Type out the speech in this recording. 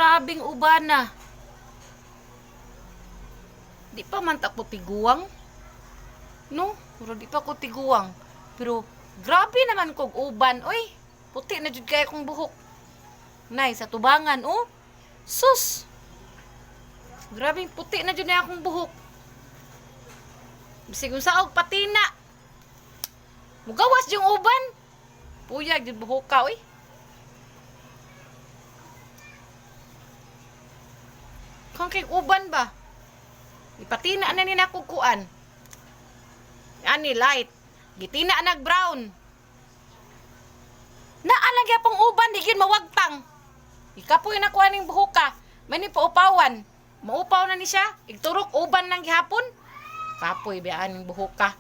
Grabing ubana. Di pa man ta ko tiguang. No, pero di pa ko tiguang. Pero grabe naman kog uban, oy. Puti na jud kay akong buhok. Nay, sa tubangan, oh. Sus. Grabe puti na jud na akong buhok. Bisag unsa og patina. Mugawas yung uban. Puyag jud buhok ka, oy. Kung kay uban ba? Ipatina na ni nako kuan. Ani light. Gitina nag brown. Naa lang gyapong uban di gyud mawagtang. Ikapoy na kuan ning buhok ka. May ni paupawan. Maupaw na ni siya. Igturok uban lang gihapon. Kapoy ba aning buhok ka.